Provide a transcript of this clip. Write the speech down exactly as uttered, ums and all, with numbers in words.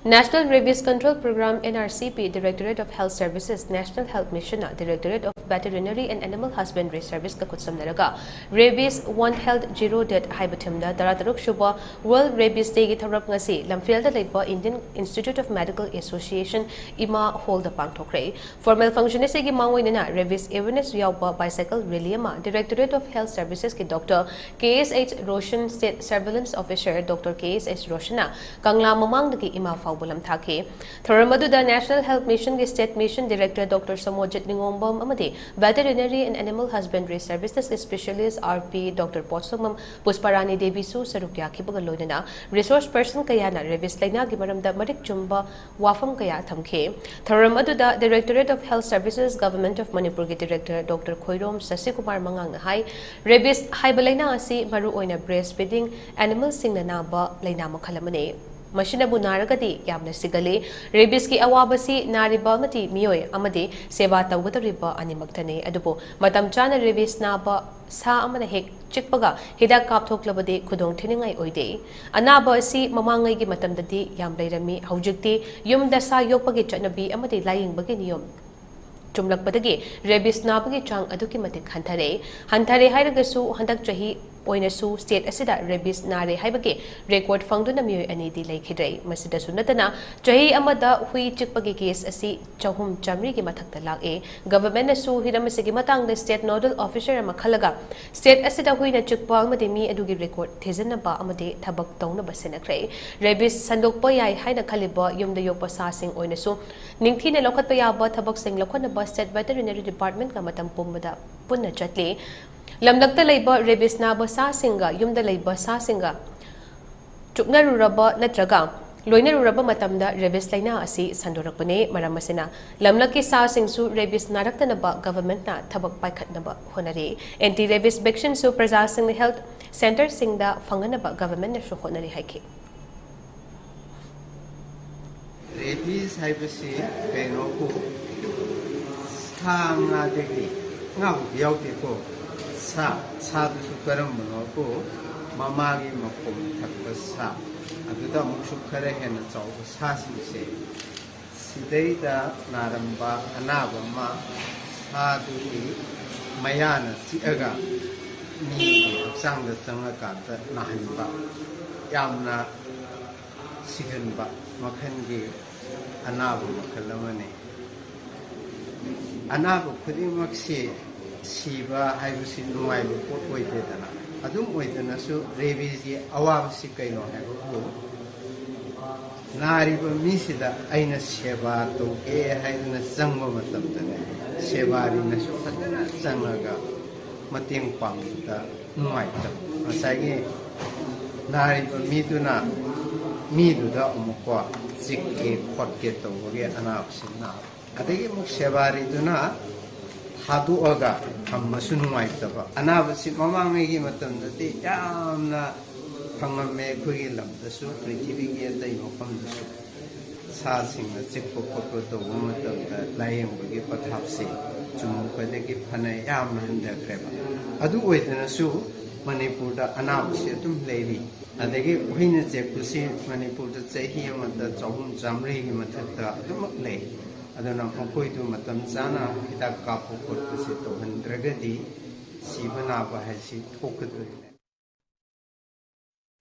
National Rabies Control Program, N R C P, Directorate of Health Services, National Health Mission ꯅ Directorate of Veterinary and Animal Husbandry Service ꯀ ꯈꯨꯠꯁꯝꯅꯔꯒ Rabies One Health Zero Death ꯍꯥꯏꯕ theme ꯗ ꯇꯔꯥꯇꯔꯨꯛ ꯁꯨꯕ World Rabies Day ꯒꯤ ꯊꯧꯔꯝ ꯉꯁꯤ ꯂꯝꯐꯦꯜꯗ ꯂꯩꯕ Indian Institute of Medical Association, ꯏꯃꯥ ꯍꯣꯜꯗ ꯄꯥꯡꯊꯣꯛꯈ꯭ꯔꯦ꯫ Formal function ꯑꯁꯤꯒꯤ ꯃꯥꯡꯑꯣꯏꯅꯅ rabies awareness ꯌꯥꯎꯕ bicycle rally ꯑꯃ Directorate of Health Services ꯀꯤ Doctor K S H Roshan, State Surveillance Officer Doctor K S H Roshan ꯅ ꯀꯪꯂꯥ ꯃꯃꯥꯡꯗꯒꯤ ꯏꯃꯥ ꯐꯥꯎꯕ ꯂꯝꯊꯥꯈꯤ꯫ ꯊꯧꯔꯝ ꯑꯗꯨꯗ National Health Mission ꯒꯤ State Mission Director Doctor Samojit Ningombam ꯑꯃꯗꯤ Veterinary and Animal Husbandry Services Specialist R P Doctor Potsamam Pushparani Devi ꯁꯨ ꯁꯔꯨꯛ ꯌꯥꯈꯤꯕꯒ ꯂꯣꯏꯅꯅ resource person ꯀꯌꯥꯅ rabies ꯂꯩꯅꯥꯒꯤ ꯃꯔꯝꯗ ꯃꯔꯤꯛ ꯆꯨꯝꯕ ꯋꯥꯐꯝ ꯀꯌꯥ ꯊꯝꯈꯤ꯫ ꯊꯧꯔꯝ ꯑꯗꯨꯗ Directorate of Health Services, Government of Manipur ꯒꯤ Director Doctor ꯈꯣꯏꯔꯣꯝ ꯁꯁꯤꯀꯨꯃꯥꯔ ꯃꯉꯥꯡꯅ ꯍꯥꯏ, rabies ꯍꯥꯏꯕ ꯂꯩꯅꯥ ꯑꯁꯤ ꯃꯔꯨꯑꯣꯏꯅ breast feeding animal ꯁꯤꯡꯅ ꯅꯥꯕ ꯂꯩꯅꯥ ꯃꯈꯜ ꯑꯃꯅꯤ꯫ ꯃꯁꯤꯅꯕꯨ ꯅꯥꯔꯒꯗꯤ ꯌꯥꯝꯅ ꯁꯤꯒꯜꯂꯤ꯫ Rabies ꯀꯤ ꯑꯋꯥꯕꯁꯤ ꯅꯥꯔꯤꯕ ꯑꯃꯗꯤ ꯃꯤꯑꯣꯏ ꯑꯃꯗꯤ ꯁꯦꯕꯥ ꯇꯧꯒꯗꯧꯔꯤꯕ ꯑꯅꯤꯃꯛꯇꯅꯤ꯫ ꯑꯗꯨꯕꯨ ꯃꯇꯝ ꯆꯥꯅ rabies ꯅꯥꯕ ꯁꯥ ꯑꯃꯅ ꯍꯦꯛ ꯆꯤꯛꯄꯒ ꯍꯤꯗꯥꯛ ꯀꯥꯞꯊꯣꯛꯂꯕꯗꯤ ꯈꯨꯗꯣꯡ ꯊꯤꯅꯤꯡꯉꯥꯏ ꯑꯣꯏꯗꯦ꯫ ꯑꯅꯥꯕ ꯑꯁꯤ ꯃꯃꯥꯡꯉꯩꯒꯤ ꯃꯇꯝꯗꯗꯤ ꯌꯥꯝ ꯂꯩꯔꯝꯃꯤ꯫ ꯍꯧꯖꯤꯛꯇꯤ ꯌꯨꯝꯗ ꯁꯥ ꯌꯣꯛꯄꯒꯤ ꯆꯠꯅꯕꯤ ꯑꯃꯗꯤ ꯂꯥꯌꯦꯡꯕꯒꯤ ꯅꯤꯌꯣꯝ ꯆꯨꯝꯂꯛꯄꯗꯒꯤ rabies ꯅꯥꯕꯒꯤ ꯆꯥꯡ ꯑꯗꯨꯛꯀꯤ ꯃꯇꯤꯛ ꯍꯟꯊꯔꯦ꯫ ꯍꯟꯊꯔꯦ ꯍꯥꯏꯔꯒꯁꯨ ꯍꯟꯗꯛ ꯆꯍꯤ ꯑꯣꯏꯅꯁꯨ state ꯑꯁꯤꯗ rabies ꯅꯥꯔꯦ ꯍꯥꯏꯕꯒꯤ record ꯐꯪꯗꯨꯅ ꯃꯤꯑꯣꯏ ꯑꯅꯤꯗꯤ ꯂꯩꯈꯤꯗ꯭ꯔꯦ꯫ ꯃꯁꯤꯗꯁꯨ ꯅꯠꯇꯅ ꯆꯍꯤ ꯑꯃꯗ ꯍꯨꯏ ꯆꯤꯛꯄꯒꯤ case ꯑꯁꯤ ꯆꯍꯨꯝ ꯆꯥꯃꯔꯤꯒꯤ ꯃꯊꯛꯇ ꯂꯥꯛꯑꯦ꯫ Government ꯅꯁꯨ ꯍꯤꯔꯝ ꯑꯁꯤꯒꯤ ꯃꯇꯥꯡꯗ state nodal officer ꯑꯃ ꯈꯜꯂꯒ state ꯑꯁꯤꯗ ꯍꯨꯏꯅ ꯆꯤꯛꯄ ꯑꯃꯗꯤ ꯃꯤ ꯑꯗꯨꯒꯤ record ꯊꯤꯖꯤꯟꯅꯕ ꯑꯃꯗꯤ ꯊꯕꯛ ꯇꯧꯅꯕ ꯁꯤꯟꯅꯈ꯭ꯔꯦ꯫ Rabies ꯁꯟꯗꯣꯛꯄ ꯌꯥꯏ ꯍꯥꯏꯅ ꯈꯜꯂꯤꯕ ꯌꯨꯝꯗ ꯌꯣꯛꯄ ꯁꯥꯁꯤꯡ ꯑꯣꯏꯅꯁꯨ ꯅꯤꯡꯊꯤꯅ ꯂꯧꯈꯠꯄ ꯌꯥꯕ ꯊꯕꯛꯁꯤꯡ ꯂꯧꯈꯠꯅꯕ State Veterinary Department ꯀ ꯃꯇꯝ ꯄꯨꯝꯕꯗ ꯄꯨꯟꯅ ꯆꯠꯂꯤ꯫ ꯂꯝꯂꯛꯇ ꯂꯩꯕ rabies ꯅꯥꯕ ꯁꯥꯁꯤꯡꯒ ꯌꯨꯝꯗ ꯂꯩꯕ ꯁꯥꯁꯤꯡꯒ ꯆꯨꯛꯅꯔꯨꯔꯕ ꯅꯠꯇ꯭ꯔꯒ ꯂꯣꯏꯅꯔꯨꯔꯕ ꯃꯇꯝꯗ rabies ꯂꯩꯅꯥ ꯑꯁꯤ ꯁꯟꯗꯣꯔꯛꯄꯅꯤ꯫ ꯃꯔꯝ ꯑꯁꯤꯅ ꯂꯝꯂꯛꯀꯤ ꯁꯥꯁꯤꯡꯁꯨ rabies ꯅꯥꯔꯛꯇꯅꯕ government ꯅ ꯊꯕꯛ ꯄꯥꯏꯈꯠꯅꯕ ꯍꯣꯠꯅꯔꯤ꯫ Anti rabies vaccine ꯁꯨ ꯄ꯭ꯔꯖꯥꯁꯤꯡꯅ health centre ꯁꯤꯡꯗ ꯐꯪꯍꯟꯅꯕ government ꯅꯁꯨ ꯍꯣꯠꯅꯔꯤ ꯍꯥꯏꯈꯤ꯫ Rabies ꯍꯥꯏꯕꯁꯤ ꯀꯩꯅꯣꯕꯨ ꯁꯥ ꯉꯥꯗꯒꯤ, ꯉꯥꯕꯨꯗꯤ ꯌꯥꯎꯗꯦꯀꯣ, ꯁꯥ, ꯁꯥꯗꯨꯁꯨ ꯀꯔꯝꯕꯅꯣꯕꯨ ꯃꯃꯥꯒꯤ ꯃꯈꯣꯝ ꯊꯛꯄ ꯁꯥ, ꯑꯗꯨꯗ ꯑꯃꯨꯛꯁꯨ ꯈꯔ ꯍꯦꯟꯅ ꯆꯥꯎꯕ ꯁꯥꯁꯤꯡꯁꯦ, ꯁꯤꯗꯩꯗ ꯅꯥꯔꯝꯕ ꯑꯅꯥꯕ ꯑꯃ ꯁꯥꯗꯨꯒꯤ ꯃꯌꯥꯅ ꯆꯤꯛꯑꯒ ꯃꯤꯒꯤ ꯍꯛꯆꯥꯡꯗ ꯆꯪꯉꯀꯥꯟꯗ ꯅꯥꯍꯟꯕ, ꯌꯥꯝꯅ ꯁꯤꯍꯟꯕ ꯃꯈꯜꯒꯤ ꯑꯅꯥꯕ ꯃꯈꯜ ꯑꯃꯅꯤ꯫ ꯑꯅꯥꯕ ꯈꯨꯗꯤꯡꯃꯛꯁꯤ ꯁꯤꯕ ꯍꯥꯏꯕꯁꯤ ꯅꯨꯡꯉꯥꯏꯕ ꯄꯣꯠ ꯑꯣꯏꯗꯦꯗꯅ꯫ ꯑꯗꯨꯝ ꯑꯣꯏꯗꯅꯁꯨ ꯔꯦꯕꯤꯁꯀꯤ ꯑꯋꯥꯕꯁꯤ ꯀꯩꯅꯣ ꯍꯥꯏꯕꯕꯨ, ꯅꯥꯔꯤꯕ ꯃꯤꯁꯤꯗ ꯑꯩꯅ ꯁꯦꯕꯥ ꯇꯧꯒꯦ ꯍꯥꯏꯗꯨꯅ ꯆꯪꯕ ꯃꯇꯝꯗꯅꯦ, ꯁꯦꯕꯥꯔꯤꯅꯁꯨ ꯐꯖꯅ ꯆꯪꯉꯒ ꯃꯇꯦꯡ ꯄꯥꯡꯕꯗ ꯅꯨꯡꯉꯥꯏꯇꯕ, ꯉꯁꯥꯏꯒꯤ ꯅꯥꯔꯤꯕ ꯃꯤꯗꯨꯅ ꯃꯤꯗꯨꯗ ꯑꯃꯨꯛꯀꯣ ꯆꯤꯛꯀꯦ ꯈꯣꯠꯀꯦ ꯇꯧꯕꯒꯤ ꯑꯅꯥꯕꯁꯤ ꯅꯥꯕ꯫ ꯑꯗꯒꯤ ꯑꯃꯨꯛ ꯁꯦꯕꯥꯔꯤꯗꯨꯅ ꯊꯥꯗꯣꯛꯑꯒ ꯊꯝꯃꯁꯨ ꯅꯨꯡꯉꯥꯏꯇꯕ꯫ ꯑꯅꯥꯕꯁꯤ ꯃꯃꯥꯡꯉꯩꯒꯤ ꯃꯇꯝꯗꯗꯤ ꯌꯥꯝꯅ ꯐꯪꯉꯝꯃꯦ ꯑꯩꯈꯣꯏꯒꯤ ꯂꯝꯗꯁꯨ, ꯄ꯭ꯔꯤꯊꯤꯕꯤꯒꯤ ꯑꯇꯩ ꯃꯐꯝꯗꯁꯨ꯫ ꯁꯥꯁꯤꯡꯅ ꯆꯤꯛꯄ ꯈꯣꯠꯄ ꯇꯧꯕ ꯃꯇꯝꯗ ꯂꯥꯌꯦꯡꯕꯒꯤ ꯄꯊꯥꯞꯁꯦ ꯆꯨꯝꯃꯛꯄꯗꯒꯤ ꯐꯅ ꯌꯥꯝꯅ ꯍꯟꯊꯈ꯭ꯔꯦꯕ꯫ ꯑꯗꯨ ꯑꯣꯏꯗꯅꯁꯨ ꯃꯅꯤꯄꯨꯔꯗ ꯑꯅꯥꯕꯁꯤ ꯑꯗꯨꯝ ꯂꯩꯔꯤ꯫ ꯑꯗꯒꯤ ꯍꯨꯏꯅ ꯆꯤꯛꯄꯁꯤ ꯃꯅꯤꯄꯨꯔꯗ ꯆꯍꯤ ꯑꯃꯗ ꯆꯍꯨꯝ ꯆꯥꯝꯃꯔꯤꯒꯤ ꯃꯊꯛꯇ ꯑꯗꯨꯃꯛ ꯂꯩ꯫ ꯑꯗꯨꯅ ꯃꯈꯣꯏꯗꯨ ꯃꯇꯝ ꯆꯥꯅ ꯍꯤꯗꯥꯛ ꯀꯥꯞꯄ ꯈꯣꯠꯄꯁꯤ ꯇꯧꯍꯟꯗ꯭ꯔꯒꯗꯤ ꯁꯤꯕ ꯅꯥꯕ ꯍꯥꯏꯁꯤ ꯊꯣꯛꯀꯗꯣꯔꯤꯕꯅꯤ꯫